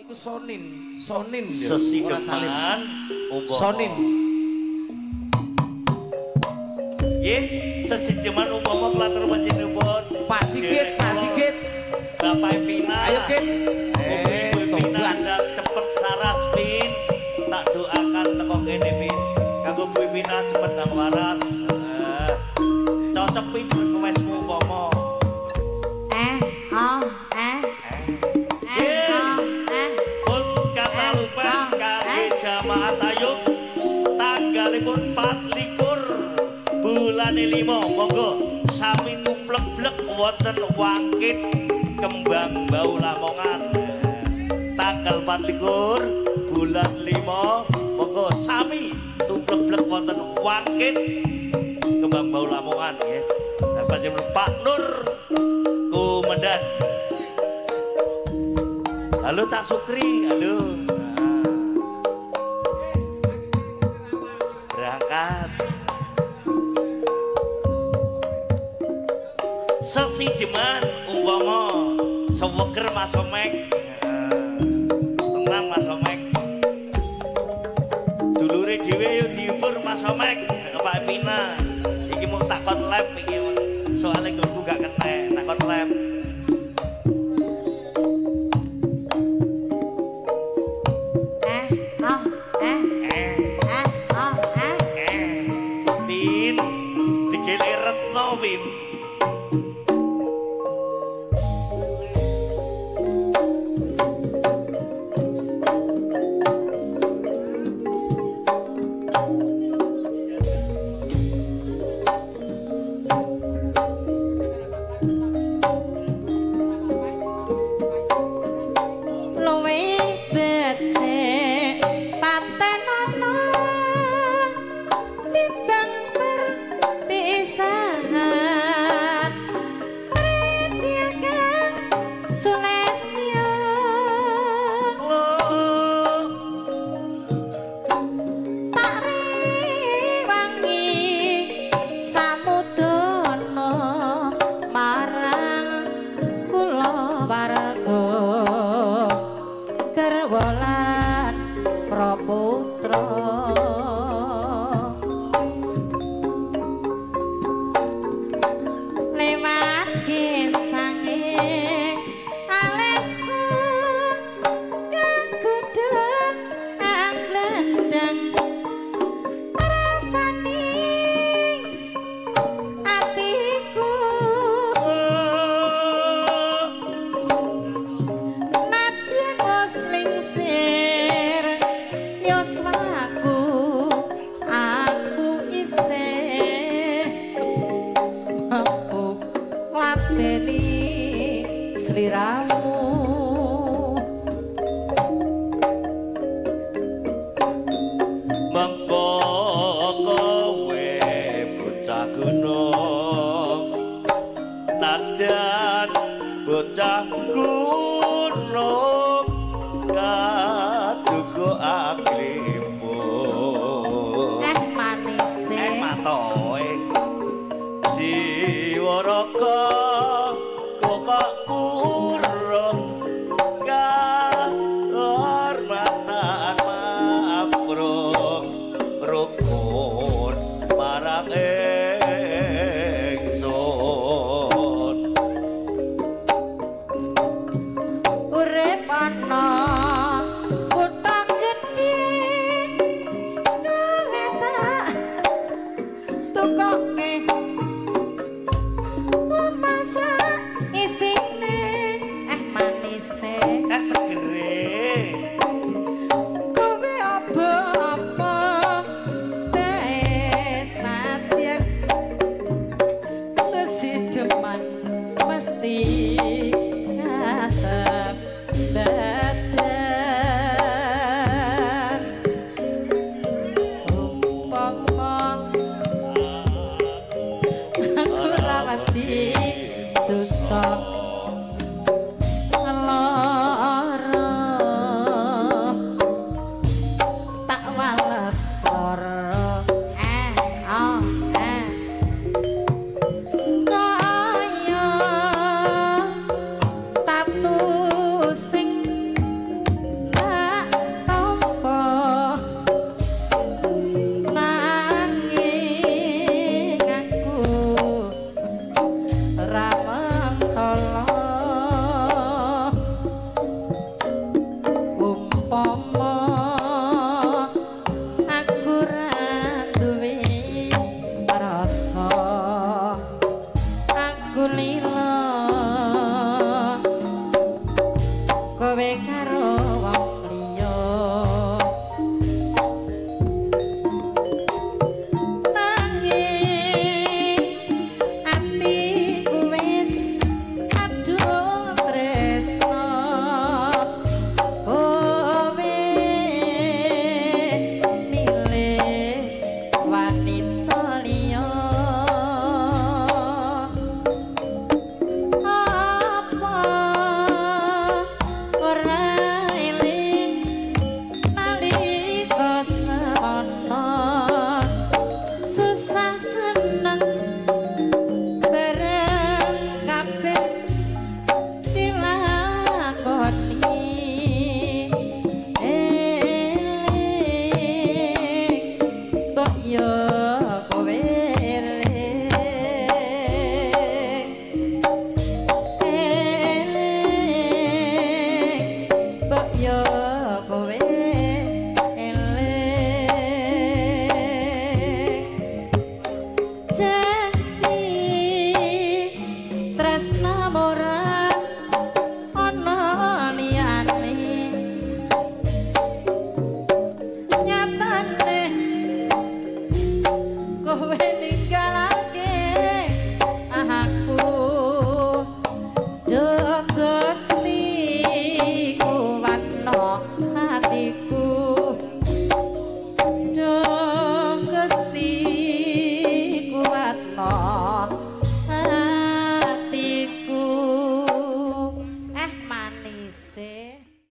Iku Sonin, Sonin ya. Sesideman umpama Sonin. Nggih, sesideman umpama klater panjenenganipun Pak Sigit, Pak Sigit. Bapak Evina. Ayo Git. Ibu Evina ndang cepet saras Vin. Tak doakan teko kene Vin. Kanggo Bu Evina cepet ndang waras. Cocok Vin requestmu umpama. Pun kata lupa kangge jamaah tayub tanggalipun 24 bulane 5 monggo sami tumplek-blek wonten Wangkit Kembang Bau Lamongan. Tanggal 24 bulan 5 monggo sami tumplek-blek wonten Wangkit Kembang Bau Lamongan nggih. Dan panjenengan Pak Nur Kumendan. Halo Cak Sukri, halo. Berangkat. Sesideman umpama seweger Mas Omek. Tenang Mas Omek. Dulure dhewe yo dihibur Mas Omek, Pak Pina. Iki mau takon lab iki. Soale nggonku gak kena takon lab. Pin, dikele retno Pin. Dosa lara. Upama